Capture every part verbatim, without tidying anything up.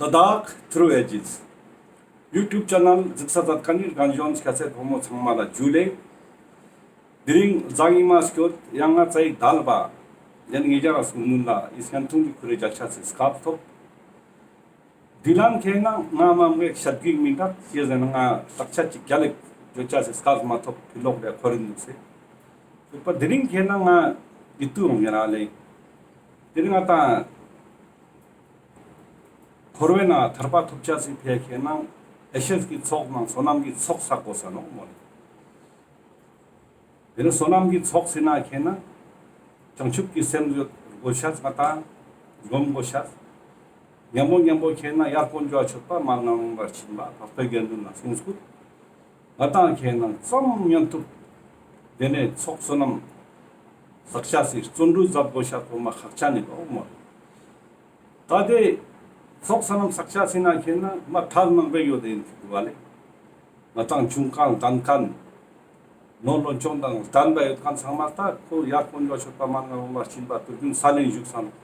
ལ་དྭགས་ཐུརུ་ཨེ་ཇིས་ཡུ་ཊུབ་ཆེ་ནལ་གཟིགས་ས་མཛད་མཁན་ནི་རྒན་གཞོན་སྐྱ་སེར་ཕོ་མོ་ཚང་མ་ལ་ཇུ་ལེ། དེ་རིང་གཟའ་ཉི་མ་སྐྱོད་ཡང་ང་ཚེས་དལ་བ་ཡང་ཉེ་རང་ངི་ལ་ཨི་སྙན་ཐུང་གི་ཁུར་རེ་རྒྱག་ཆ་སི་སྐབས་ཐོབ། དེ་ལན་ཁེ་ན་ང་མ་མེད་ཤད་གུ་མི་འདུག་ཅི་ཟེར་ན་ང་དག་ཆ་ཅིག་རྒྱལ་ལེགས་བརྗོད་ཆ་སི་སྐབས་མ་ཐོབ་ཕི་ལོག་ལ་ཁོ་རིན་འདུག་སེ། ཚུགས་པ་དེ་རིང་ཁེ་ན་ང་ཡིད་དུ་རུང་ཡ་ར་ལེ། དེ་རིང་ང་ཏང་འཁོར་བའི་ནང་ཐར་པ་ཐོབ་ཆ་སི་ཕི་ཡ་ཁེ་ན་ཨེ་ཤེས་ཀྱི་ཚོགས་ནང་བསོད་ནམས་ཀྱི་ཚོགས་བསག་དགོས་ས་ནོག་མོ་ལེ། དེ་ནི་བསོད་ནམས་ཀྱི་ཚོགས་ཟེར་ན་ཁེ་ན་བྱང་ཆུབ་ཀྱི་སེམས་ཡོད་དགོས་ཤ་ང་ཏང་སྒོམ་དགོས་ཤ། མཉམ་པོ་མཉམ་པོ་ཁེ་ན་ཡར་དཀོན་མཆོག་མཆོད་པ་མར་ངན་སློང་པར་ཕྱིན་པ་འཕགས་པའི་དགེ་འདུན་ལ་སེམས་བསྐུལ། ང་ཏང་ཁེ་ན་ཙམ་ཉན་ཐུབ། དེ་ནས་ཚོགས་བསོད་ནམས་བསགས་ཆ་སི་བརྩོན་འགྲུས་ཟབ་དགོས་ཤ་ཐོག་མ་ཁག་ཆ་ནི་ལོ་མོ། ད་དེ་ཚོགས་བསོད་ནམས་བསགས་ཆ་སི་ན་ཁེ་ན་མ་ཐབས་མང་པོ་ཡོད་དེ་ཡིན་གི་བ་ལེ། ང་ཏང་བྱུང་ཁན་ལྡན་ཁན་ནོར་ལོངས་སྤྱོད་དང་ལྡན་པ་ཡོད་ཁན་ཚང་མ་ད་ཁོ་ཡར་དཀོན་མཆོག་མཆོད་པ་མར་ངན་སློང་པར་ཕྱིན་པ་དུས་རྒྱུན་ས་ལེན་བཞུགས་ས་ནོག།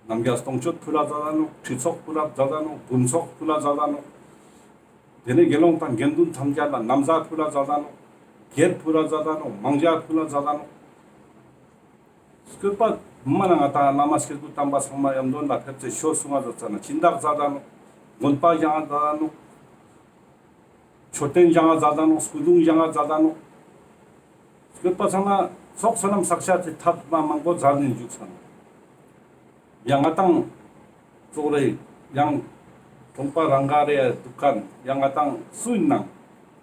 རྣམ་རྒྱལ་སྟོང་མཆོད་ཕུལ་ལ་མཛད་ད་ནོག། ཁྲི་ཚོགས་ཕུལ་ལ་མཛད་ད་ནོག། འབུམ་ཚོགས་ཕུལ་ལ་མཛད་ད་ནོག། དེ་ནས་དགེ་སློང་དང་དགེ་འདུན་ཐམས་ཅད་ལ་ན་བཟའ་ཕུལ་ལ་མཛད་ད་ནོག། གྱད་ཕུལ་ལ་མཛད་ད་ནོག། མང་ཇ་ཕུལ་ལ་མཛད་ད་ནོག། སྐྱོད་པ་མ་ན་ང་ཏང་བླ་མ་སྐྱེས་བུ་དམ་པ་ཚང་མ་ཡམ་དོན་ལ་ཕེབས་ཏེ་ཆོས་གསུང་ང་མཛད་ཙ་ན་སྦྱིན་བདག་མཛད་ད་ནོག། དགོན་པ་བཞེངས་ང་མཛད་ད་ནོག། མཆོད་རྟེན་བཞེངས་ང་མཛད་ད་ནོག། སྐུ་གདུང་བཞེངས་ང་མཛད་ད་ནོག། སྐྱོད་པ་ཚང་མ་ཚོགས་བསོད་ནམས་བསགས་ཆ་སི་ཐབས་མ་མང་པོ་མཛད་ནས་བཞུགས་ས་ནོག། ཡང་ང་ཏང་ཙོགས་རེ་ཡང་གྲོང་པ་རང་ག་རེ་འདུག་ཁན་ཡང་ང་ཏང་སུ་ཡིན་ནང་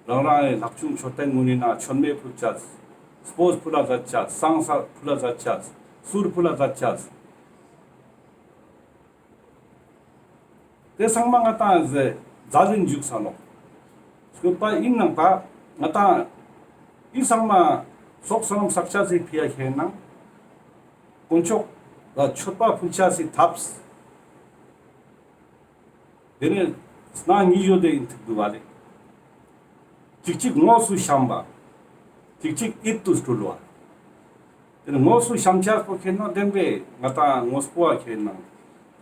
རང་རང་ངི་ལྷག་ཆུང་མཆོད་རྟེན་ངུན་ནི་ན་མཆོད་མེ་ཕུལ་ཆ། སྤོས་ཕུལ་ལ་མཛད་ཆ། བསང་ས་ཕུལ་ལ་མཛད་ཆ། གསུར་ཕུལ་ལ་མཛད་ཆ། དེ་ཚང་མ་ང་ཏང་ཟེ་མཛད་དེ་བཞུགས་ས་ནོག། སྐྱོད་པ་ཡིན་ནང་ད་ང་ཏང་ཨི་ཚང་མ་ཚོགས་བསོད་ནམས་བསགས་ཆ་སི་ཕི་ཡ་ཁེ་ན་དཀོན་མཆོག་ལ་མཆོད་པ་ཕུལ་ཆ་སི་ཐབས། དེ་ནས་སྣ་གཉིས་ཡོད་དེ་ཡིན་ཐུག་འདུག་བ་ལེ། ཅིག་ཅིག་དངོས་སུ་བཤམས་པ། ཅིག་ཅིག་ཡིད་དུ་སྤྲུལ་བ། དེ་ནས་དངོས་སུ་བཤམས་ཆ་པོ་ཁེ་ན་བདེན་པས་ང་ཏང་དངོས་པོ་བ་ཁེ་ན།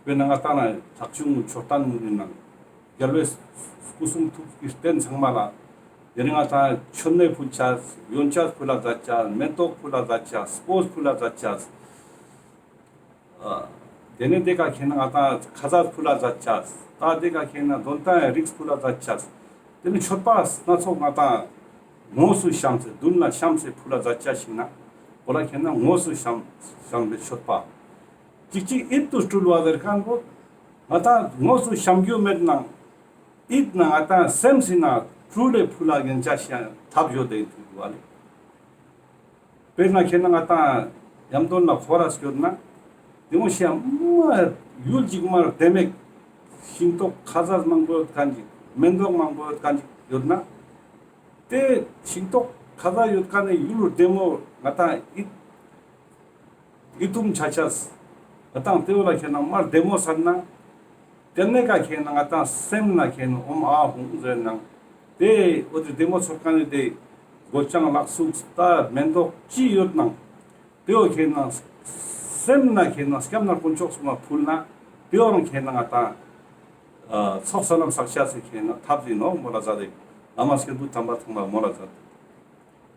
དཔེར་ན་ང་ཏང་ན་ལྷག་ཆུང་མཆོད་རྟེན་ངུན་ནི་ན་རྒྱལ་བའི་སྐུ་གསུང་ཐུགས་ཀྱི་རྟེན་ཚང་མ་ལ། དེ་ནས་ང་ཏང་མཆོད་མེ་ཕུལ་ཆ། ཡོན་ཆབ་ཕུལ་ལ་མཛད་ཆ། མེ་ཏོག་ཕུལ་ལ་མཛད་ཆ། སྤོས་ཕུལ་ལ་མཛད་ཆ། ཨ། དེ་ནས་དེ་ཀ་ཁེ་ན་ང་ཏང་ཁ་ཟས་ཕུལ་ལ་མཛད་ཆ། ད་དེ་ཀ་ཁེ་ན་དོན་ཏང་རིགས་ཕུལ་ལ་མཛད་ཆ། དེ་ནས་མཆོད་པ་སྣ་ཚོགས་ང་ཏང་དངོས་སུ་བཤམས་སེ་མདུན་ལ་བཤམས་སེ་ཕུལ་ལ་མཛད་ཆ་ཞིག་ན་ཁོ་ལ་ཁེ་ན་དངོས་སུ་བཤམས་བཤམས་པའི་མཆོད་པ། ཅིག་ཅིག་ཡིད་དུ་སྤྲུལ་བ་ཟེར་ཁན་པོ་ང་ཏང་དངོས་སུ་བཤམས་རྒྱུ་མེད་ནང་ཡིད་ན་ང་ཏང་སེམས་སི་ན་སྤྲུལ་ལེ་ཕུལ་ལ་ཉན་ཆ་ཞིག་ཐབས་ཡོད་དེ་ཡིན་ཐུག་བ་ལེ། དཔེར་ན་ཁེ་ན་ང་ཏང་ཡམ་དོན་ལ་ཁོ་ར་སྐྱོད་ན། དེ་མོ་ཤེས་མ་ཡུལ་ཅིག་མར་བདེ་མོ་ཤིང་ཏོག་ཁ་ཟས་མང་པོ་ཡོད་ཁན་ཅིག་མེན་ཏོག་མང་པོ་ཡོད་ཁན་ཅིག་ཡོད་ན། དེ་ཤིང་ཏོག་ཁ་ཟས་ཡོད་ཁན་ནི་ཡུལ་བདེ་མོ་ང་ཏང་ཡིད་ཡིད་དུ་ཆ་ཆ་ང་ཏང་དེ་བོ་ལ་ཁེ་ན་མར་བདེ་མོ་ཟེར་ན། དེ་ནས་ཀ་ཁེ་ན་ང་ཏང་སེམས་ན་ཁེ་ན་ཨོཾ་ཨཱཿཧཱུྃ་ཟེར་ནང་། དེ་འོ་དེ་བདེ་མོ་ཚོར་ཁན་ནི་དེ་སྒོ་ལྕང་ལག་སུག་ད་མེན་ཏོག་ཅི་ཡོད་ནང་། དེ་བོ་ཁེ་ན་སེམས་ན་ཁེ་ན་སྐྱབས་གནས་དཀོན་མཆོག་གསུམ་མ་ཕུལ་ན་དེ་བོ་རང་ཁེ་ན་ང་ཏང་ཨ་ཚོགས་བསོད་ནམས་བསགས་ཆ་སི་ཁེ་ན་ཐབས་ཡིན་ནོག་མོལ་ལ་མཛད་དེ་བླ་མ་སྐྱེས་བུ་དམ་པ་ཚང་མ་མོལ་ལ་མཛད་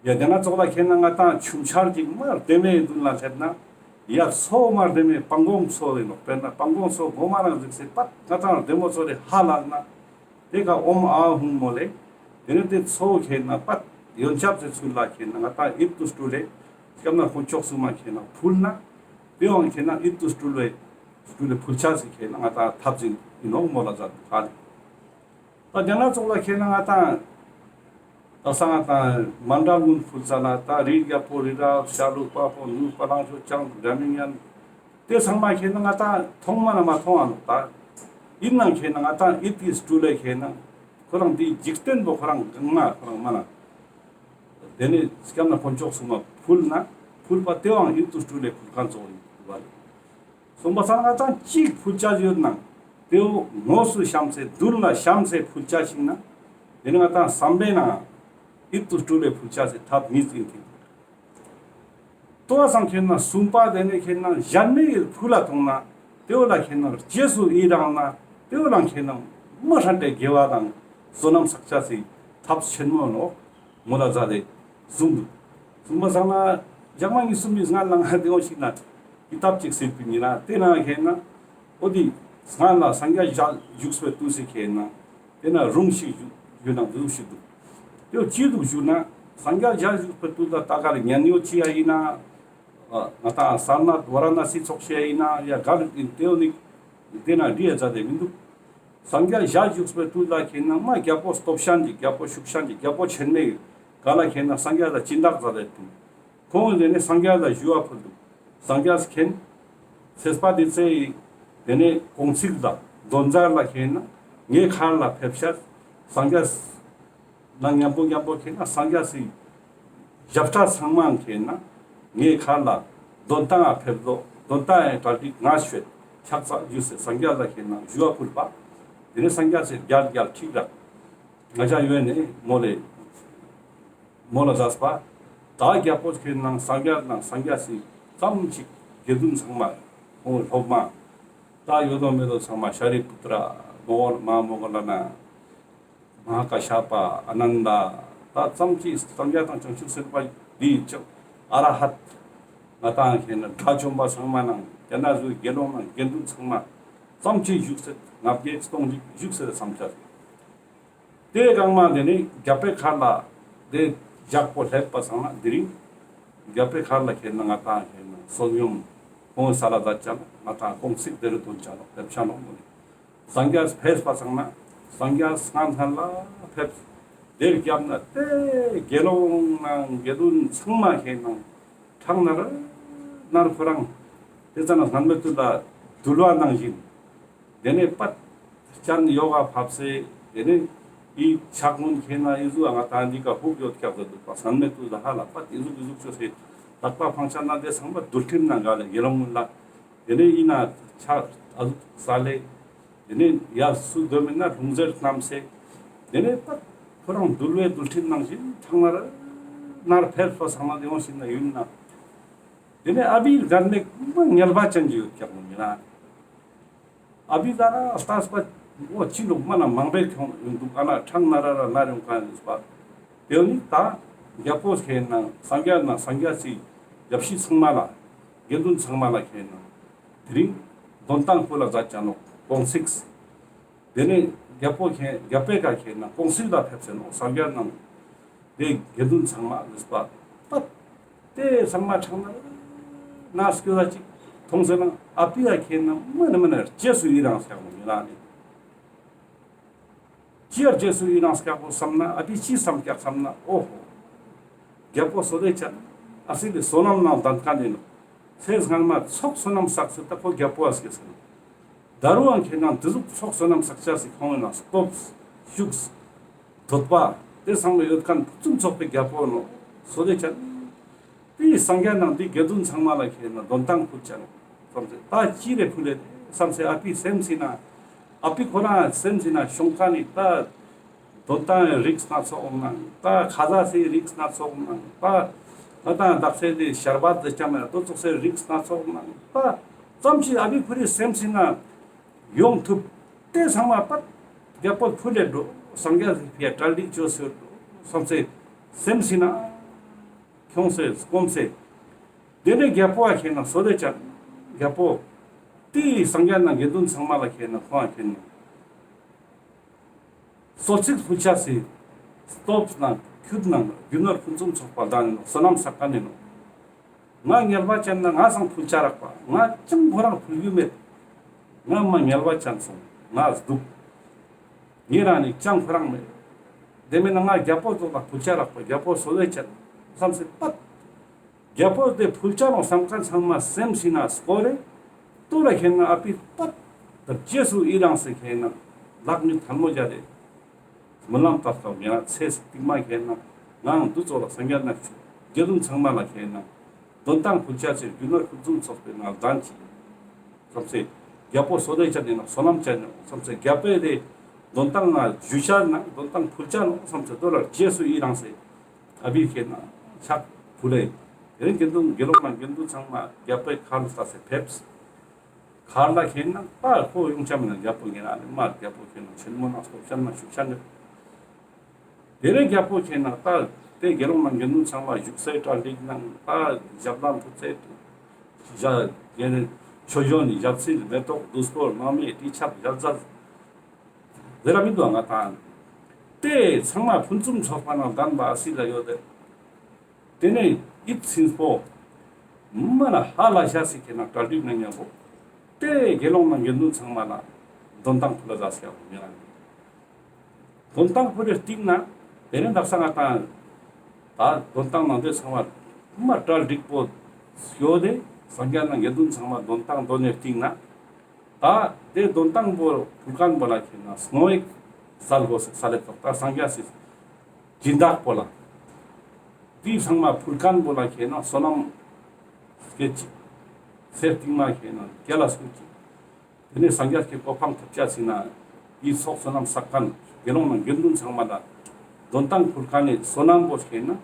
དེ། ཡ་དེ་ན་ཙོགས་ལ་ཁེ་ན་ང་ཏང་ཆུང་ཆར་ཅིག་མར་བདེ་མོའི་མདུན་ལ་སླེབས་ན། ཡ་མཚོ་མར་བདེ་མོའི་སྤང་སྒོམ་མཚོ་ཡིན་ནོག། དཔེར་ན་སྤང་སྒོམ་མཚོ་གོ་མ་རང་གཟིགས་སེ་པད་ང་ཏང་བདེ་མོ་ཚོར་ཏེ་ཧ་ལས་ན། དེ་ཀ་ཨོཾ་ཨཱཿཧཱུྃ་མོལ་ལེ། དེ་ནས་དེ་མཚོ་ཁེ་ན་པད་ཡོན་ཆབ་སེ་ཚུལ་ལ་ཁེ་ན་ང་ཏང་ཡིད་དུ་སྤྲུལ་ལེ། སྐྱབས་གནས་དཀོན་མཆོག་གསུམ་མ་ཁེ་ན་ཕུལ་ན། དེ་བོ་ཁེ་ན་ཡིད་དུ་སྤྲུལ་ལེ། སྤྲུལ་ལེ་ཕུལ་ཆ་སི་ཁེ་ན་ང་ཏང་ཐབས་ཡིན་ནོག་མོལ་ལ་མཛད་དེ་ཧ་ལས། ད་དེ་ན་ཙོགས་ལ་ཁེ་ན་ང་ཏང་། ད་སང་ང་ཏང་མཎྜལ་ངུན་ཕུལ་ཙ་ན་ད་རིའི་རྒྱལ་པོ་རི་རབ་ཤ་ལུག་པགས་པ་ནོར་བུ་རླངས་འཁོར་ལྕང་སྒྲ་མི་སྙན། དེ་ཚང་མ་ཁེ་ན་ང་ཏང་མཐོང་མ་ན་མ་མཐོང་ང་ནོག་ད། ཡིན་ནང་ཁེ་ན་ང་ཏང་ཡིད་ཀྱི་སྤྲུལ་ལེ་ཁེ་ན། ཁོ་རང་དེའི་འཇིག་རྟེན་པོ་ཁོ་རང་གང་མ་ཁོ་རང་མ་ན། དེ་ནས་སྐྱབས་གནས་དཀོན་མཆོག་གསུམ་མ་ཕུལ་ན། ཕུལ་པ་དེ་བོའང་ཡིད་དུ་སྤྲུལ་ལེ་ཕུལ་ཁན་ཙོགས་ཡིན་བ་ལེ། སོང་པ་སང་ང་ཏང་ཅིག་ཕུལ་ཆ་ཡོད་ནང་དེ་བོ་དངོས་སུ་བཤམས་སེ་མདུན་ལ་བཤམས་སེ་ཕུལ་ཆ་ཞིག་ན། དེ་ནི་ང་ཏང་བསམ་པའི་ནང་ཡིད་དུ་སྤྲུལ་ལེ་ཕུལ་ཆ་སི་ཐབས་ཉིས་ཡིན་ཐིག། ལྟོ་བ་སང་ཁེ་ན་གསུམ་པ་དེ་ནི་ཁེ་ན་གཞན་མའི་ཕུལ་ལ་ཐོང་ན་དེ་བོ་ལ་ཁེ་ན་རྗེས་སུ་ཡི་རང་ན་ ཏེ་བོ་ལ་ཁེ་ནང་མ་ཧྲན་ཏེ་དགེ་བ་དང་བསོད་ནམས་བསགས་ཅེས་སི་ཐབས་ཆེན་མོ་ནོག་མོལ་ལ་མཛད་དེ་གསུངས་འདུག། གསུངས་པ་སང་ན་ཞག་མ་གཉིས་གསུམ་མི་སྔ་ལ་ང་ཏེ་བོ་ཞིག་ན་ཀི་ཏབ་ཅིག་གཟིགས་པའི་ཉིན་ན་ཏེ་ན་ཁེ་ན་འོ་དེ་སྔ་ལ་སངས་རྒྱས་ཞལ་བཞུགས་པའི་དུས་སུ་ཁེ་ན་ཏེ་ན་རུང་ཞིག་བཞུགས་ཡོད་ནང་བཞུགས་ཤིག་འདུག། ཏེ་བོ་ཅི་འདུག་ཞུ་ན་སངས་རྒྱས་ཞལ་བཞུགས་པའི་དུས་ལ་ད་ག་རེ་ཉན་ཡོད་ཅི་ཡ་ཡིན་ན། ང་ཏང་སར་ནཱཐ་ཝ་ར་ཎ་སི་ཚོགས་ཤེས་ཡིན་ན་ཡ་ག་རེ་ཡིན་ཏེ་འོ་ནི་ཏེ་ན་འདྲི་ཡ་མཛད་དེ་མི་འདུག། སངས་རྒྱས་ཞལ་བཞུགས་པའི་དུས་ལ་ཁེ་ན་མ་རྒྱལ་པོ་སྟོབས་ཅན་གྱི་རྒྱལ་པོ་ཤུགས་ཅན་གྱི་རྒྱལ་པོ་ཆེན་མོའི་ག་ལ་ཁེ་ན་སངས་རྒྱས་ལ་སྦྱིན་བདག་མཛད་དེ་འདུག། ཁོང་ཏེ་ནེ་སངས་རྒྱས་ལ་ཞུ་བ་ཕུལ་འདུག། སངས་རྒྱས་ཁེ་ན་ཚེས་པ་དེ་ཚེ་ཏེ་ནེ་གུང་ཚིགས་ལ་དོན་གྲུབ་ལ་ཁེ་ན་ངའི་མཁར་ལ་ཕེབས་ཤག། སངས་རྒྱས་ནང་མཉམ་པོ་མཉམ་པོ་ཁེ་ན་སངས་རྒྱས་སི་ཞབས་ཁྲ་ཚང་མ་ཁེ་ན་ངའི་མཁར་ལ་དོན་ཏང་ང་ཕེབས་དོ། དོན་ཏང་ངི་གྲ་སྒྲིག་ང་ཞུས་ཕྱག་འཚལ་ཞུས་ཟེར་སངས་རྒྱས་ལ་ཁེ་ན་ཞུ་བ་ཕུལ་བ། ཏེ་ནེ་སངས་རྒྱས་སི་རྒྱལ་རྒྱལ་ཁྲིག་ར་ང་ཅག་ཡོད་ནེ་མོལ་ལེ་མོལ་ལ་མཛད་པ། ད་རྒྱལ་པོ་ཁེ་ན་སངས་རྒྱས་ནང་སངས་རྒྱས་སི་ཙམ་ཅིག་དགེ་འདུན་ཚང་མ་ཁོང་སློབ་མ་ད་ཡོད་དོ་མེད་དོ་ཚང་མ་ཤཱ་རི་པུ་ཏྲ་མོ་ག་ལ་ན། མ་ཧཱ་ཀ་ཤ་པ་ཨ་ནན་ད་ད་ཙམ་ཅིག་སངས་རྒྱས་དང་བྱང་ཆུབ་སེམས་དཔའ་འདི་ཅག་ཨ་ར་ཧད་ང་ཏང་ཁེ་ན་དགྲ་བཅོམ་པ་ཚང་མ་ནང་ཏེ་ན་ཟུག་དགེ་སློང་ནང་དགེ་འདུན་ཚང་མ་ཙམ་ཅིག་བཞུགས་སེ་ལྔ་བརྒྱ་སྟོང་ཅིག་བཞུགས་སེ་བསམ་འཆར། ཏེ་གང་མ་ཏེ་ནེ་རྒྱལ་པོའི་མཁར་ལ་ཏེ་ཞག་པོ་སླེབས་པ་སང་ན་དེ་རིང་རྒྱལ་པོའི་མཁར་ལ་ཁེ་ན་ང་ཏང་ཁེ་ན་བསོད་སྙོམས་ཁོང་ས་ལ་ད་ཅང་ང་ཏང་གུང་ཚིགས་དེ་རུ་དོན་ཅང་ལོ་སླེབས་ཆ་ནོག་མོལ་ལེ། སངས་རྒྱས་ཕེབས་པ་སང་ན་སངས་རྒྱས་སྔན་སྔན་ལ་ཕེབས། དེ་རྒྱབ་ན་ཏེ་དགེ་སློང་ནང་དགེ་འདུན་ཚང་མ་ཁེ་ན་ཁྲག་ནར་ནར་ཁོ་རང་ཏེ་ཙ་ན་སྔན་མེ་ཏུ་ལ་འདུལ་བ་ནང་བཞིན་ཏེ་ནེ་པད་ཅན་ཡོག་ག་ཕབ་སེ་ཏེ་ནེ་འི་ཕྱག་སྔོན་ཁེ་ན་འི་ཟུག་ང་ཏང་འདི་ཀ་ཧུག་ཡོད་ཀྱག་ཟེར་འདུག་པ། སྔན་མེ་ཏུ་ལ་ཧ་ལ་པད་འི་ཟུག་འི་ཟུག་ཅོས་སེ་དག་པ་ཕང་ཆ་ན་ཏེ་ཚང་མ་འདུལ་ཁྲིམས་ནང་ག་ལ་དགེ་སློང་ལ། ཏེ་ནེ་ཨིན་ན་ཆ་ཨ་ཟུག་ས་ལེ། ཏེ་ནེ་ཡར་སུ་སྡོད་མེད་ན་ལྷུང་བཟེད་བསྣམས་སེ། ཏེ་ནེ་ད་ཁོ་རང་འདུལ་བའི་འདུལ་ཁྲིམས་ནང་བཞིན་ཁྲག་ནར་ནར་ཕེབས་པ་སང་ན་ཏེ་འོང་ཞིག་ན་ཡུལ་ན། ཏེ་ནེ་ཨ་བི་རྒན་མེད་མ་ངལ་བ་ཅན་གྱི་ཡོད་ཀྱག་མོ་ཡིན་ན། ཨ་བི་ད་ར་ལྟས་པ་འོ་ཅི་ལོག་མ་ན་མང་པོའི་ཁྱོང་ཡོང་འདུག་ཨ་ན་ཁྲག་ནར་ར་ནར་ཡོང་ཁན་ཡོད་པ། ཏེ་ནེ་ད་རྒྱལ་པོ་ཁེ་ན་སངས་རྒྱས་ན་སངས་རྒྱས་སི་ཡབ་སྲས་ཚང་མ་ལ་དགེ་འདུན་ཚང་མ་ལ་ཁེ་ན། དེ་རིང་དོན་ཏང་ཁུལ་ལ་མཛད་ཅ་ནོག་གུང་ཚིགས། ཏེ་ནེ་རྒྱལ་པོ་ཁེ་རྒྱལ་པོའི་ཀ་ཁེ་ན་གུང་ཚིགས་ལ་ཕེབས་སེ་ནོག་སངས་རྒྱས་ནང་ཏེ་དགེ་འདུན་ཚང་མ་ལུས་པ་པད་ཏེ་ཚང་མ་ཁྲག་ནར་ནར་སྐྱོ་ལ་ཅིག་མཐོང་སེ་ན་ཨ་པི་ཡ་ཁེ་ན་མ་ནེ་མ་ནེ་རྗེས་སུ་ཡི་རང་སྐྱག་མོ་ཡིན་ལ་ནི། ཅི་ཡར་རྗེས་སུ་ཡི་རང་སྐྱག་པོ་བསམ་ན་ཨ་པི་ཅི་བསམ་སྐྱག་བསམ་ན་འོ་ཧོ། རྒྱལ་པོ་བསོད་བདེ་ཅན་ཨ་སི་ལི་བསོད་ནམས་ནང་ལྡན་ཁན་ཡིན་ནོག། ཚེ་སྔན་མ་ཚོགས་བསོད་ནམས་བསགས་སེ་ད་ཁོ་རྒྱལ་པོ་ཨ་སྐྱེས་སེ་ནོག། ད་རུང་ཁེ་ན་ཏེ་ཟུག་ཚོགས་བསོད་ནམས་བསགས་ཅ་སི་ཁོང་ཡིན་ན་སྟོབས་ཤུགས་འདོད་པ་ཏེ་ཚང་མ་ཡོད་ཁན་ཕུན་སུམ་ཚོགས་པའི་རྒྱལ་པོ་ནོག་བསོད་བདེ་ཅན། ཏེ་སངས་རྒྱས་ནང་ཏེ་དགེ་འདུན་ཚང་མ་ལ་ཁེ་ན་དོན་ཏང་ཕུལ་ཅ་ནོག་བསམ་སེ་ད་ཅི་རེ་ཕུལ་ལེ་བསམ་སེ་ཨ་པི་སེམས་སི་ན་ཨ་པི་ཁོ་རང་སེམས་སི་ན་ཤོང་ཁན་ནི་ད་དོན་ཏང་རིགས་སྣ་ཚོགས་ནང་ད་ཁ་ཟས་སི་རིགས་སྣ་ཚོགས་ནང་ད་ང་ཏང་དག་སེ་ཏེ་ཤར་བད་ཟེར་ཅ་མེད་ཏོ་ཚོགས་སི་རིགས་སྣ་ཚོགས་ནང་ད་ཙམ་ཞིག་ཨ་པི་ཁོ་རི་སེམས་སི་ན་ཡོང་ཐུབ་ཏེ་ཚང་མ་པད་རྒྱལ་པོ་ཕུལ་ལེ་འགྲོ་སངས་རྒྱས་སི་ཕི་ཡ་གྲ་སྒྲིག་ཅོས་སེ་འགྲོ་བསམ་སེ་སེམས་སི་ན། ཁྱོངས་སེ་སྐོམ་སེ། ཏེ་ནེ་རྒྱལ་པོ་ཨ་ཁེ་ན་བསོད་བདེ་ཅན། རྒྱལ་པོ། ཏེ་སངས་རྒྱས་ནང་དགེ་འདུན་ཚང་མ་ལ་ཁེ་ན་ཁོང་ཨ་ཁེ་ན། གསོལ་ཚིགས་ཕུལ་ཅ་སི། སྟོབས་ནང་ཁྱུད་ནང་རྒྱུ་ནོར་ཕུན་སུམ་ཚོགས་པ་ལྡན་ནོག་བསོད་ནམས་བསགས་ཁན་ནི་ནོག། ང་ངལ་བ་ཅན་ན་ང་སང་ཕུལ་ཅ་རག་པ་ང་ཅང་ཁོ་རང་ཕུལ་རྒྱུ་མེད། ང་མ་ངལ་བ་ཅན་སོང་ང་སྡུག། ངེ་རང་ནི་ཅང་ཁོ་རང་མེད། ཏེ་མེད་ན་ང་རྒྱལ་པོ་ཙོགས་ལ་ཕུལ་ཅ་རག་པ་རྒྱལ་པོ་བསོད་བདེ་ཅན་བསམ་སེ་པད། རྒྱལ་པོ་ཏེ་ཕུལ་ཅ་ནོག་བསམ་ཁན་ཚང་མ་སེམས་སི་ན་སྐོར་རེ། ཏོ་ལ་ཁེ་ན་ཨ་པི་པད། ད་རྗེས་སུ་ཡི་རང་སེ་ཁེ་ན་ལག་མི་ཐལ་མོ་སྦྱར་རེ། སྨོན་ལམ་བཏབ་སྐབས་ཡང་ཚེ་སྟིང་མ་ཁེ་ན་ང་འདུ་ཚོགས་ལ་སངས་རྒྱས་ནག་ཆུ་དགེ་འདུན་ཚང་མ་ལ་ཁེ་ན་དོན་ཏང་ཕུལ་ཅ་ཆེ་རྒྱུ་ནོར་ཕུན་སུམ་ཚོགས་པའི་ནང་ལྡན་ཅིག་བསམ་སེ་རྒྱལ་པོ་བསོད་བདེ་ཅན་ནི་ནང་བསོད་ནམས་ཅན་ནི་བསམ་སེ་རྒྱལ་པོའི་དེ་དོན་ཏང་ང་ཞུ་ཅ་ན་དོན་ཏང་ཕུལ་ཅ་ནོག་བསམ་སེ་ཏོ་ལ་རྗེས་སུ་ཡི་རང་སེ་ཨ་བི་ཁེ་ན་ཕྱག་ཕུལ་ལེ། དེ་རིང་དགེ་འདུན་དགེ་སློང་མ་དགེ་འདུན་ཚང་མ་རྒྱལ་པོའི་ཁ་ལ་ལྟ་སེ་ཕེབས། མཁར་ལ་ཁེན་ན་ད་ཁོ་ཡོང་ཆ་མེད་ན་རྒྱལ་པོ་ཉེ་རང་ནི་མ་རྒྱལ་པོ་ཁེན་ན་ཆེན་མོ་ན་སྟོབས་ཅན་ན་ཤུགས་ཅན་ནི། དེ་ནས་རྒྱལ་པོ་ཁེན་ན་ད་དེ་དགེ་སློང་ནང་དགེ་འདུན་ཚང་མ་བཞུགས་སའི་གྲལ་སྒྲིག་ནང་ད་ཞབས་ལྷམ་ཕུད་སའི་ཞབས་དེ་ནས་ཆོས་གཞུང་ནི་ཞབས་སིལ་མེ་ཏོག་བདུག་སྤོས་མང་མེ་དྲི་ཆབ་ཞལ་ཟས་དེ་ར་མི་འདུག་ང་ཏང་། དེ་ཚང་མ་ཕུན་སུམ་ཚོགས་པ་ནང་ལྡན་པ་ཨ་སི་ལ་ཡོད་དེ། དེ་ནས་ཡིད་ཚིམ་པོ་མ་ན་ཧ་ལ་ཤ་སི་ཁེན་ན་གྲ་སྒྲིག་ན་མཉམ་པོ་དེ་དགེ་སློང་ནང་དགེ་འདུན་ཚང་མ་ལ་དོན་ཏང་ཕུལ་ལ་ཟ་སི་ཡ་བོ་མི་རང་། དོན་ཏང་ཕུལ་ལེ་སྟིང་ན་དེ་ནས་དག་ས་ང་ཏང་ད་དོན་ཏང་ནང་དེ་ཚང་མ་མ་གྲ་སྒྲིག་པོ་ཡོད་དེ་སངས་རྒྱས་ནང་དགེ་འདུན་ཚང་མ་དོན་ཏང་དོན་ནས་སྟིང་ན། ད་དེ་དོན་ཏང་པོ་ཕུལ་ཁན་པོ་ལ་ཁེན་ན་སྣོད་སལ་གོས་སི་ས་ལེ་ཏོག་ད་སངས་རྒྱས་སི་སྦྱིན་བདག་པོ་ལ། དེ་ཚང་མ་ཕུལ་ཁན་པོ་ལ་ཁེན་ན་བསོད་ནམས་སྐྱེད་ཅིག་སེར་ཏིང་མ་ཁེན་ན་རྒྱལ་ལ་སྐྱེད་ཅིག་དེ་ནས་སངས་རྒྱས་ཀྱི་གོ་འཕང་ཐོབ་ཅ་སི་ན་དེ་ཚོགས་བསོད་ནམས་བསགས་ཁན་དགེ་སློང་ནང་དགེ་འདུན་ཚང་མ་ལ་དོན་ཏང་ཕུལ་ཁན་ནི་བསོད་ནམས་པོ་ཁེན་ན་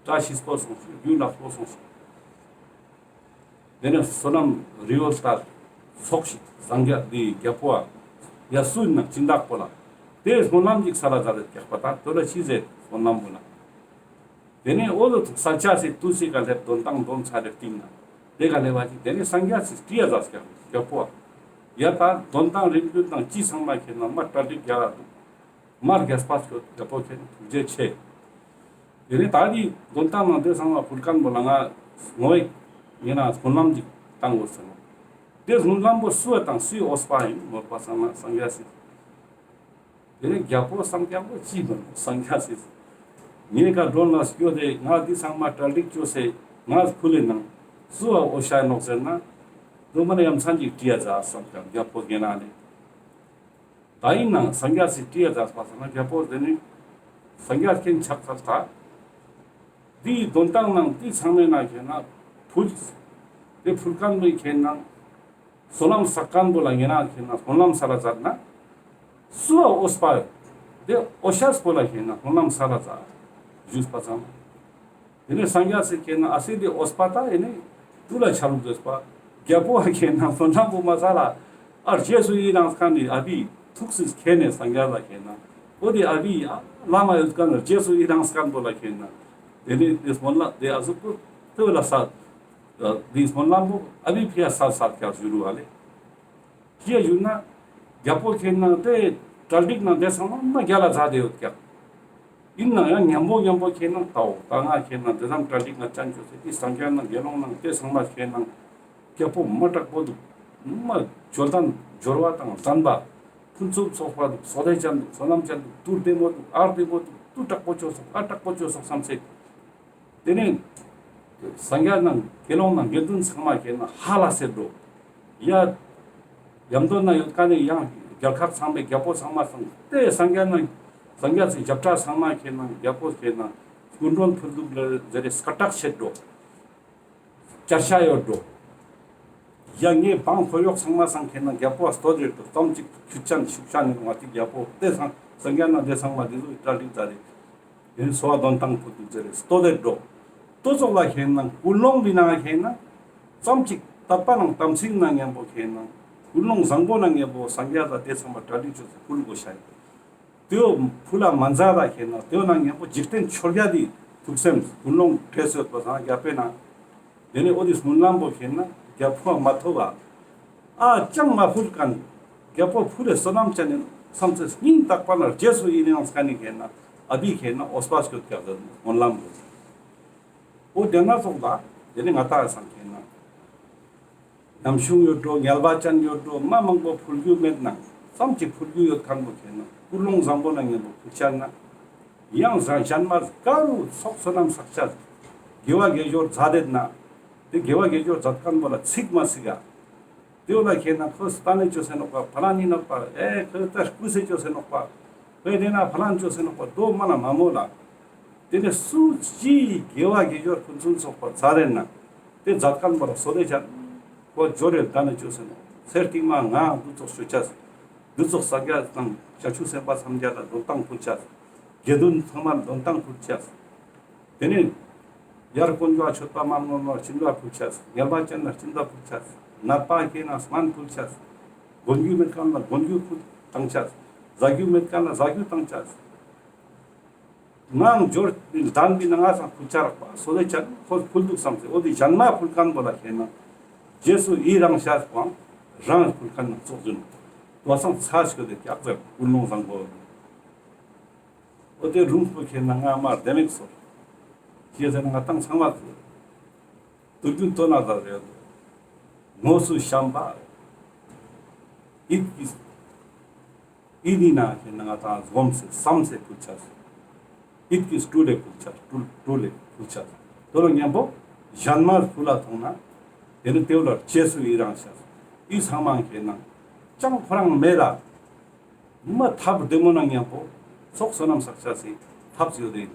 བཀྲ་ཤིས་པོ་སོང་ཞིག་རྒྱུ་ལགས་པོ་སོང་ཞིག་དེ་ནས་བསོད་ནམས་རི་བོ་ལྟར་ཚོགས་ཤིག་སངས་རྒྱས་དེ་རྒྱལ་པོ་ཡ་སུ་ནང་སྦྱིན་བདག་པོ་ལ་དེ་སྨོན་ལམ་ཅིག་ས་ལ་ཟ་རེ་རྒྱག་པ་དང་དོ་ལ་ཤི་ཟེར་སྨོན་ལམ་པོ་ལ། དེ་ནས་འོ་དོ་ས་ཆ་སི་ཏུ་སི་ག་ལེབ་དོན་ཏང་དོན་ཚ་རེ་སྟིང་ན་དེ་ག་ལེབ་བ་ཅིག་དེ་ནས་སངས་རྒྱས་སི་ཀྲི་ཡ་ཟ་སྐྱ་རྒྱལ་པོ་ཡ་ད་དོན་ཏང་རིམ་བརྒྱུད་དང་ཅི་ཚང་མ་ཁེན་ན་མ་གྲ་སྒྲིག་རྒྱག་འདུག་མ་རྒྱས་པ་སྐྱོད་རྒྱལ་པོ་ཁེན་ཐུགས་རྗེ་ཆེ། དེ་ནས་ད་དེ་དོན་ཏང་ནང་དེ་ཚང་མ་ཕུལ་ཁན་པོ་ལ་ང་ངོ་ཡིག་ཡིན་ན་སྨོན་ལམ་ཅིག་བཏང་དགོས་ཟེར་ནོ། དེ་སྨོན་ལམ་པོ་སུ་བ་དང་སུའི་འོས་པ་ཡིན་མོལ་པ་སང་ན་སངས་རྒྱས་སི། དེ་ནས་རྒྱལ་པོ་སམ་རྒྱལ་པོ་ཅི་མོལ་སངས་རྒྱས་སི། ངའི་ཀ་མགྲོན་ལ་སྐྱོད་དེ་ང་དེ་ཚང་མ་གྲ་སྒྲིག་བཅོས་སེ་ང་ཕུལ་ལེ་ནང་སུ་བ་འོས་ཤ་ནོག་ཟེར་ན། དོ་མ་ན་ཡ་མཚན་ཅིག་ཀྲི་ཡ་ཟ་སམ་རྒྱལ་པོ་རྒན་ན་ནི། ད་ཡིན་ནང་སངས་རྒྱས་སི་ཀྲི་ཡ་ཟ་སྤ་ས་ན་རྒྱལ་པོ་དེ་ནི་སངས་རྒྱས་ཁེན་ཆགས་ཚར་ད། དེའི་དོན་དག་ནང་དེ་ཚང་མའི་ནང་ཁེན་ན་ཕུལ། དེ་ཕུལ་ཁན་པོའི་ཁེན་ན་བསོད་ནམས་བསགས་ཁན་པོ་ལ་ངེ་ན་ཁེན་ན་སྨོན་ལམ་ས་ལ་མཛད་ན། སུ་བ་འོས་པ་དེ་འོས་ཤ་པོ་ལ་ཁེན་ན་སྨོན་ལམ་ས་ལ་མཛད་ཞུས་པ་ཙང་། དེ་ནས་སངས་རྒྱས་སི་ཁེན་ན་ཨ་སི་དེ་འོས་པ་ད་ཨེ་ནི་ཏུ་ལ་ཆ་ལུགས་འོས་པ། རྒྱལ་པོ་བ་ཁེན་ན་སོ་ན་པོ་མ་ས་ལ་ཨ་རྗེས་སུ་ཡི་རང་སྐན་ནི་ཨ་བི་ཐུགས་སི་ཁེན་ནས་སངས་རྒྱས་ལ་ཁེན་ན་འོ་དེ་ཨ་བི་ཨ་བླ་མ་ཡོད་ཁན་རྗེས་སུ་ཡི་རང་སྐན་པོ་ལ་ཁེན་ན་དེ་ནི་དེ་སྨོན་ལམ་དེ་ཨ་ཟུག་པོ་དེ་བ་ལ་ས་དེ་སྨོན་ལམ་པོ་ཨ་བི་ཕི་ཡ་ས་ས་ཀྱག་ཞུ་རུ་བ་ལེ། ཅི་ཡ་ཞུ་ན། རྒྱལ་པོ་ཁེན་ན་དེ་གྲ་སྒྲིག་ནང་དེ་ཚང་མ་མ་རྒྱལ་ལ་ཚ་དེ་ཡོད་ཀྱག་ཡིན་ནང་ཡང་མཉམ་པོ་མཉམ་པོ་ཁེན་ན་ཏའོ་ད་ང་ཁེན་ན་དེ་ཙམ་གྲ་སྒྲིག་ང་ཅན་ཆོས་སེ་དེ་སངས་རྒྱས་ནང་དགེ་སློང་ནང་དེ་ཚང་མ་ཁེན་ན་རྒྱལ་པོ་མ་དྲག་པོ་འདུག་མ་འབྱོར་ལྡན་འབྱོར་བ་དང་ལྡན་པ་ཕུན་སུམ་ཚོགས་པ་འདུག་བསོད་བདེ་ཅན་འདུག་བསོད་ནམས་ཅན་འདུག་ཏུ་བདེ་མོ་འདུག་ཨ་བདེ་མོ་འདུག་ཏུ་དྲག་པོ་ཆོས་སོག་ཨ་དྲག་པོ་ཆོས་སོག་བསམ་སེ། དེ་ནས་སངས་རྒྱས་ནང་དགེ་སློང་ནང་དགེ་འདུན་ཚང་མ་ཁེན་ན་ཧ་ལ་སེ་འགྲོ། ཡ། ཡམ་དོ་ན་ཡོད་ཁན་ནི་ཡང་རྒྱལ་ཁག་ཚང་མའི་རྒྱལ་པོ་ཚང་མ་སང་དེ་སངས་རྒྱས་ནང་སངས་རྒྱས་སི་རྒྱབ་ཁྲ་ཚང་མ་ཁེན་ན་རྒྱལ་པོ་ཁེན་ན་སྐུ་མགྲོན་ཕུལ་འདུག་ལེ་ཟེར་རེ་སྐད་གྲགས་ཆེད་འགྲོ། ཅར་ཆ་ཡོད་འགྲོ། ཡ་ངའི་འབངས་ཁོར་ཡུག་ཚང་མ་སང་ཁེན་ན་རྒྱལ་པོ་ཨ་སྟོད་རེད་འགྲོ་ཙམ་ཅིག་ཁྱུ་ཆན་ཤུགས་ཆན་ནི་ང་ཅིག་རྒྱལ་པོ་དེ་སང་སངས་རྒྱས་ནང་དེ་ཚང་མ་དེ་ཚོ་གྲ་སྒྲིག་མཛད་རེ། དེ་ནས་འཚོ་བ་དོན་ཏང་ཕུད་འདུག་ཟེར་རེ་སྟོད་དེ་འགྲོ། ལྟོ་ཚོགས་ལ་ཁེན་ན་ཀུན་སློང་བི་ན་ཁེན་ན་ཙམ་ཅིག་དད་པ་ནང་དམ་ཚིག་ནང་མཉམ་པོ་ཁེན་ན་ཀུན་སློང་བཟང་པོ་ནང་མཉམ་པོ་སངས་རྒྱས་ལ་དེ་ཚང་མ་གྲ་སྒྲིག་ཆོས་སེ་ཕུལ་དགོས་ཤ་ཡིན། དེའོ་ཕུལ་ལ་མ་མཛད་ལ་ཁེན་ན་དེའོ་ནང་མཉམ་པོ་འཇིག་རྟེན་ཆོས་བརྒྱད་དེ་ཐུགས་སེམས་ཀུན་སློང་བྲེལ་སོད་པ་སང་རྒྱལ་པོའི་ནང་། དེ་ནས་འོ་དེ་སྨོན་ལམ་པོ་ཁེན་ན་རྒྱལ་པོ་མ་ཐོབ་བ། ཨ་ཅང་མ་ཕུལ་ཁན། རྒྱལ་པོ་ཕུལ་ལེ་བསོད་ནམས་ཅན་ནི་བསམ་ཚེ་སྙིང་ཐག་པ་ན་རྗེས་སུ་ཡི་རང་སྐན་ནི་ཁེན་ན་ཨ་བི་ཁེན་ན་འོས་པ་སྐྱོད་ཀྱག་ཟེར་སྨོན་ལམ་པོ། འོ་དེ་ན་སོགས་ལ་དེ་ནས་ང་ཏང་སང་ཁེན་ན། ཉམ་ཆུང་ཡོད་འགྲོ་ངལ་བ་ཅན་ཡོད་འགྲོ་མ་མང་པོ་ཕུལ་རྒྱུ་མེད་ནང་ཙམ་ཅིག་ཕུལ་རྒྱུ་ཡོད་ཁན་པོ་ཁེན་ན་ཀུན་སློང་བཟང་པོ་ནང་མཉམ་པོ་ཕུལ་ཆ་ན། ཡང་གཞན་མ་ཀ་རུ་ཚོགས་བསོད་ནམས་བསགས་ཆ། དགེ་བ་དགེ་སྦྱོར་མཛད་དེ་ན། དེ་དགེ་བ་དགེ་སྦྱོར་མཛད་ཁན་པོ་ལ་ཚིག་མ་ཚིག་ག་དེ་བོ་ལ་ཁེན་ན་ཁོ་སྟན་ནེ་ཅོས་སེ་ནོག་པ་ཕ་ལན་ནི་ནོག་པ་ཨེ་ཁོ་ད་རྐུས་སེ་ཅོས་སེ་ནོག་པ། ཁོ་དེ་ན་ཕ་ལན་ཅོས་སེ་ནོག་པ་དོ་མ་ན་མ་མོལ་ལ། དེ་ནས་སུ་ཅིའི་དགེ་བ་དགེ་སྦྱོར་ཕུན་སུམ་ཚོགས་པ་མཛད་རེ་ན། དེ་མཛད་ཁན་པོ་ལ་བསོད་བདེ་ཅན། ཁོ་འབྱོར་རེ་ད་ནེ་ཅོས་སེ་ནོག་སེར་ཏིང་མ་ང་འདུ་ཚོགས་ཞུ་ཆས། འདུ་ཚོགས་སངས་རྒྱས་དང་བྱང་ཆུབ་སེམས་དཔའ་སངས་རྒྱས་ལ་འདོན་ཏང་ཕུལ་ཆས། དགེ་འདུན་ཚང་མ་ལ་འདོན་ཏང་ཕུལ་ཆས། དེ་ནས་ཡར་དཀོན་མཆོག་མཆོད་པ་མ་ནོར་ནོར་སྦྱིན་པ་ཕུལ་ཆས། ངལ་བ་ཅན་ལ་སྦྱིན་པ་ཕུལ་ཆས། ནད་པ་ཁེ་ན་སྨན་ཕུལ་ཆས། གོན་རྒྱུ་མེད་ཁན་ལ་གོན་རྒྱུ་ཕུལ་བཏང་ཆས། ཟ་རྒྱུ་མེད་ཁན་ལ་ཟ་རྒྱུ་བཏང་ཆས། ནང་འབྱོར་ལྡན་པའི་ནང་ང་སང་ཕུལ་ཆ་རག་པ་སོ་ལེ་ཆ་ཁོ་ཕུལ་འདུག་བསམ་སེ། འོ་དེ་གཞན་མ་ཕུལ་ཁན་པོ་ལ་ཁེ་ན་རྗེས་སུ་ཡི་རང་ཤེས་པོའང་རང་ཕུལ་ཁན་ནང་ཙོགས་ཡིན། དོ་སང་ཚ་ཞིག་དེ་ཀྱག་ཟེར་ཀུན་སློང་བཟང་པོ། འོ་དེ་རུང་པོ་ཁེ་ན་ང་མ་བདེ་མེད་སོ། ཅི་ཟེར་ན་ང་ཏང་ཚང་མ་དུ་རྒྱུན་དོ་ན་ད་རེད། དངོས་སུ་བཤམས་པ། ཡིད་ཀྱིས་ཡིད་ནི་ན་ཁེ་ན་ང་ཏང་སྒོམ་སེ་བསམ་སེ་ཕུལ་ཆ་སེ། ཡིད་ཀྱིས་སྤྲུལ་ལེ་ཕུལ་ཆ་སྤྲུལ་སྤྲུལ་ལེ་ཕུལ་ཆ་སེ། དོ་རུ་མཉམ་པོ་གཞན་མ་ཕུལ་ལ་ཐོང་ན། དེ་ནི་དེ་བོ་ལ་རྗེས་སུ་ཡི་རང་ཤེས། ཡི་ཚང་མ་ཁེ་ན་ཅང་ཁོ་རང་མེད་ལ། མ་ཐབས་བདེ་མོ་ནང་མཉམ་པོ་ཚོགས་བསོད་ནམས་བསགས་ཆ་སི་ཐབས་ཡོད་དེ་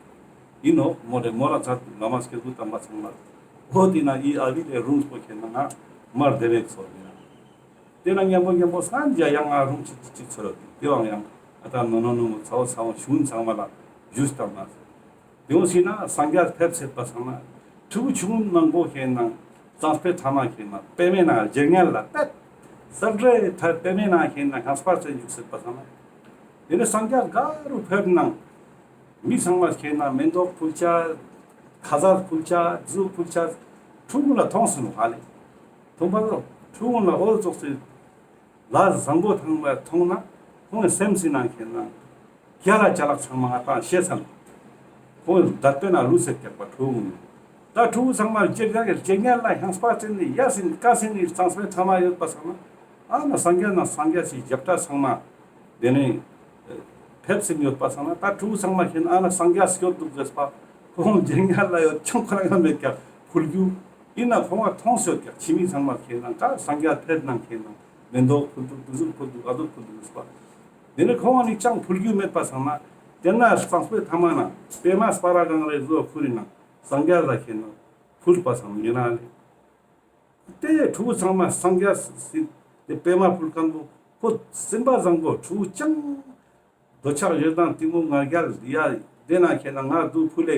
ཡིན་ནོག་མོ་རེ། མོ་ར་ཚ་ལ་མ་སྐྱེ་དགུ་དམ་པ་ཚང་མ་འོ་དེ་ན་ཡི་ཨ་བི་ལེ་རུང་པོ་ཁེ་ན་ང་མར་བདེ་མེད་ཚོར་ཡིན། དེ་ན་མཉམ་པོ་མཉམ་པོ་སང་རྒྱ་ཡང་ང་རུང་ཅིག་ཅིག་ཚོར་ཡོད་དེ་བང་ཡང་ཨ་ད་ནོ་ནོ་ནོ་མོ་ཚ་བོ་ཚ་བོ་ཤུན་ཚང་མ་ལ་ཞུས་བཏང་ན། དེ་འོ་སི་ན་སངས་རྒྱས་ཕེབས་སེད་པ་སང་ན་ཕྲུ་གུ་ཆུང་ངུན་མང་པོ་ཁེ་ན་གཙང་པའི་ཐ་མ་ཁེ་ན་པད་མའི་ནང་རྗེ་ཉལ་ལ་པད་སར་རེ་ཐར་པད་མའི་ནང་ཁེ་ན་ཁང་སྤར་ཚེ་འཇུག་སེད་པ་སང་ན། དེ་ནི་སངས་རྒྱས་ག་རུ་ཕེབས་ནང་མི་ཚང་མ་ཁེ་ན་མེ་ཏོག་ཕུལ་ཆ། ཁ་ཟས་ཕུལ་ཆ། ཛུ་ཕུལ་ཆ། ཕྲུ་གུ་ལ་ཐོང་སུ་ནོ་ཧ་ལེ། ཐོང་པ་ལ་ཕྲུ་གུ་ལ་འོ་ཙོགས་སེ། ལ་བཟང་པོ་ཐང་བ་མཐོང་ན་ཁོང་གི་སེམས་སི་ནང་ཁེ་ན་རྒྱ་ལ་ཅ་ལག་ཚང་མ་ང་ཏང་ཤེས་ཚར། ཁོང་གི་དད་པའི་ནང་ལུས་སེ་ཀྱག་པ་ཕྲུ་གུ་ནི། ད་ཕྲུ་གུ་ཚང་མ་རྗེ་རྒྱ་གི་རྗེ་ཉལ་ལ་ཧང་སྤར་ཚེ་ནི་ཡ་སི་ནི་ཀ་སི་ནི་གཙང་སེ་ཐ་མ་ཡོད་པ་སང་ན། ཨ་ན་སངས་རྒྱས་ན་སངས་རྒྱས་སི་རྒྱབ་ཏ་ཚང་མ་དེ་ནི་ཕེབས་སེ་ཡོད་པ་སང་ན། ད་ཕྲུ་གུ་ཚང་མ་ཁེ་ན་ཨ་ན་སངས་རྒྱས་སྐྱོད་འདུག་ཟེར་པ་ཁོང་རྗེ་ཉལ་ལ་ཡོད་ཅང་ཁོ་རང་ཡང་མེད་ཀྱག་ཕུལ་རྒྱུ། ཡིན་ན་ཁོང་ང་ཐོང་སེ་ཡོད་ཀྱག་ཕྱི་མི་ཚང་མ་ཁེ་ན་ད་སངས་རྒྱས་ཕེབས་ནང་ཁེ་ན་མེ་ཏོག་ཕུལ་འདུག་དུ་ཟུག་ཕུལ་འདུག་ཨ་དུ་ཕུལ་འདུག་ཟེར་པ། དེ་ནི་ཁོང་ང་ནི་ཅང་ཕུལ་རྒྱུ་མེད་པ་སང་ན། དེ་ན་གཙང་པོའི་ཐ་མ་ན་པད་མ་སྤར་གང་རེ་བཟོ་ཁུར་ཡིན་ན་སངས་རྒྱས་ལ་ཁེ་ན་ཕུལ་པ་སང་ཡིན་ན་ལེ། དེ་ཕྲུ་གུ་ཚང་མ་སངས་རྒྱས་སི་དེ་པད་མ་ཕུལ་མཁན་པོ་ཁོ་སེམས་པ་བཟང་པོ་ཕྲུ་གུ་ཅང་འདོད་ཆགས་ཞེ་སྡང་གཏི་མུག་ང་རྒྱལ་ཡ་དེ་ན་ཁེ་ན་ང་དུ་ཕུལ་ལེ་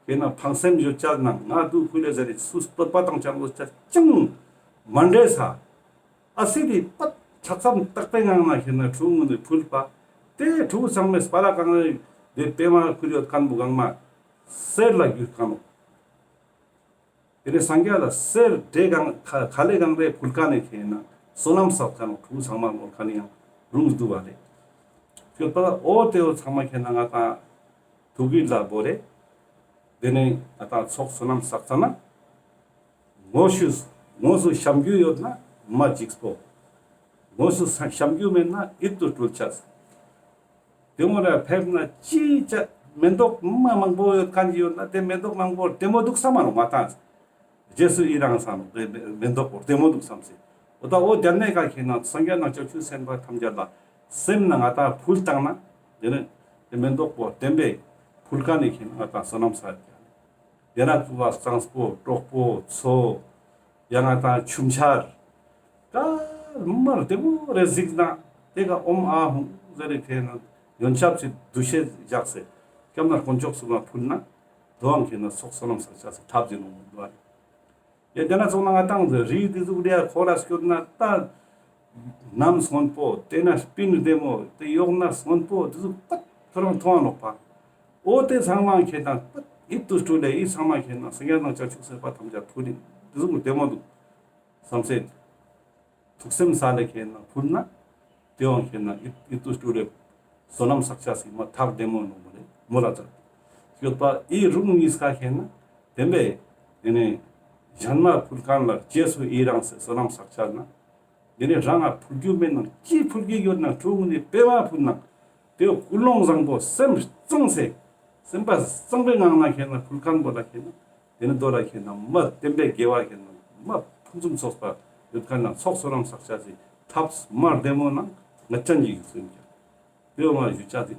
ཁེ་ན་ཕངས་སེམས་ཡོད་ཅག་ན་ང་དུ་ཕུལ་ལེ་ཟེར་རེ་སུ་བསྟོད་པ་དང་ཅང་ལོ་ཅག་ཅང་མ་འདྲེས་ས། ཨ་སི་དེ་པད་ཆ་ཚང་དག་པའི་ངང་ན་ཁེ་ན་ཕྲུ་གུ་ནི་ཕུལ་པ། དེ་ཕྲུ་གུ་ཚང་མས་སྤར་གང་རེ་དེ་པད་མ་ཕུལ་ཡོད་མཁན་པོ་གང་མ་གསེར་ལ་གྱུར་མཁན་པོ། དེ་ནས་སངས་རྒྱས་ལ་གསེར་དེ་གང་ཁ་ཁ་ལེ་གང་རེ་ཕུལ་མཁན་ནི་ཁེ་ན་བསོད་ནམས་བསགས་མཁན་ནི་ཕྲུ་གུ་ཚང་མ་མོལ་མཁན་ནི་ཡང་རུང་འདུག་པ་རེད། སྐྱོད་པ་ལ་འོ་དེ་འོ་ཚང་མ་ཁེ་ན་ང་ཏང་ཐུགས་ཀྱི་ལ་བོ་རེད། དེ་ནས་ང་ཏང་ཚོགས་བསོད་ནམས་བསགས་ཙ་ན་དངོས་སུ་དངོས་སུ་བཤམས་རྒྱུ་ཡོད་ན་མ་འཇིགས་པོ། དངོས་སུ་བཤམས་རྒྱུ་མེད་ན་ཡིད་དུ་སྤྲུལ་ཆས། དེ་མོ་ར་ཕེབས་ན་ཅི་ཅ་མེ་ཏོག་མ་མང་པོ་ཡོད་མཁན་ཅིག་ཡོད་ན་དེ་མེ་ཏོག་མང་པོ་བདེ་མོ་འདུག་བསམ་མ་ནོག་ང་ཏང་། རྗེས་སུ་ཡི་རང་བསམ་ནོག་དེ་མེ་ཏོག་པོ་བདེ་མོ་འདུག་བསམ་སེ། འོ་ད་འོ་དེ་ནས་ག་ཁེ་ན་སངས་རྒྱས་ནང་བྱང་ཆུབ་སེམས་དཔའ་ཐམས་ཅད་ལ་སེམས་ནང་ང་ཏང་ཕུལ་བཏང་ན་དེ་ནས་དེ་མེ་ཏོག་པོ་བདེན་པའི་ཕུལ་མཁན་ནི་ཁེ་ན་ང་ཏང་བསོད་ནམས་བསགས་ཀྱང་། དེ་ན་ཚུ་བ་གཙང་པོ་གྲོགས་པོ་མཚོ། ཡང་ང་ཏང་ཆུ་འབྱར། ག་མར་དེ་མོ་རེ་གཟིགས་ན་དེ་ག་ཨོཾ་ཨཱཿཧཱུྃ་ཟེར་རེ་ཁེ་ན་ཡོན་ཆབ་ཅིག་འདུ་ཤེས་བཞག་སེ་སྐྱབས་གནས་དཀོན་མཆོག་གསུམ་ལ་ཕུལ་ན་དོའང་ཁེ་ན་ཚོགས་བསོད་ནམས་བསགས་ཆ་སེ་ཐབས་ཅིག་ནོག་མོལ་དུག་པ། ཡ་དེ་ན་ཚོགས་ན་ང་ཏང་རི་དེ་ཟུག་རེ་ཁོ་ར་སྐྱོད་ན་ད་གནམ་སྔོན་པོ་དེ་ན་སྤྲིན་བདེ་མོ་དེ་ཡོག་ན་སྔོན་པོ་དེ་ཟུག་པད་ཁོ་རང་མཐོང་ང་ནོག་པ། འོ་དེ་ཚང་མ་ཁེ་ན་པད་ཡིད་དུ་སྤྲུལ་ལེ་ཡིད་ཚང་མ་ཁེ་ན་སངས་རྒྱས་ནང་བྱང་ཆུབ་སེམས་དཔའ་ཐམས་ཅད་ཕུལ་ལེ་དེ་ཟུག་བདེ་མོ་འདུག་བསམ་སེ། ཐུགས་སེམས་ས་ལེ་ཁེ་ན་ཕུལ་ན་དེའང་ཁེ་ན་ཡིད་ཡིད་དུ་སྤྲུལ་ལེ་བསོད་ནམས་བསགས་ཆ་སེ་མ་ཐག་བདེ་མོ་ནོག་མོལ་ལེ་མོལ་ལ་ཙ། སྐྱོད་པ་ཡི་རུང་གཉིས་ཀ་ཁེ་ན་བདེན་པའི་དེ་ནས་གཞན་མ་ཕུལ་མཁན་ལ་རྗེས་སུ་ཡི་རང་སེ་བསོད་ནམས་བསགས་ཆ་ན། དེ་ནས་རང་ང་ཕུལ་རྒྱུ་མེད་ནང་ཅི་ཕུལ་རྒྱུ་ཡོད་ནང་ཕྲུ་གུ་ནི་པད་མ་ཕུལ་ནང་དེ་ཀུན་སློང་བཟང་པོ་སེམས་གཙང་སེ་སེམས་པ་གཙང་པའི་ངང་ན་ཁེ་ན་ཕུལ་མཁན་པོ་ལ་ཁེ་ན་དེ་ནི་དོ་ལ་ཁེ་ན་མ་བདེན་པའི་དགེ་བ་ཁེ་ན་མ་ཕུན་སུམ་ཚོགས་པ་ཡོད་མཁན་ན་ཚོགས་བསོད་ནམས་བསགས་ཆ་སེ་ཐབས་མ་བདེ་མོ་ནང་ང་ཅན་གྱི་ཡུག་སུ་ཡིན་ཀྱང་དེ་འོ་མ་ཞུ་ཆ་དེ་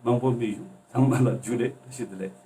མང་པོ་མི་ཞུ་ཚང་མ་ལ་ཇུ་ལེ་ཞུ་དེ་ལེ།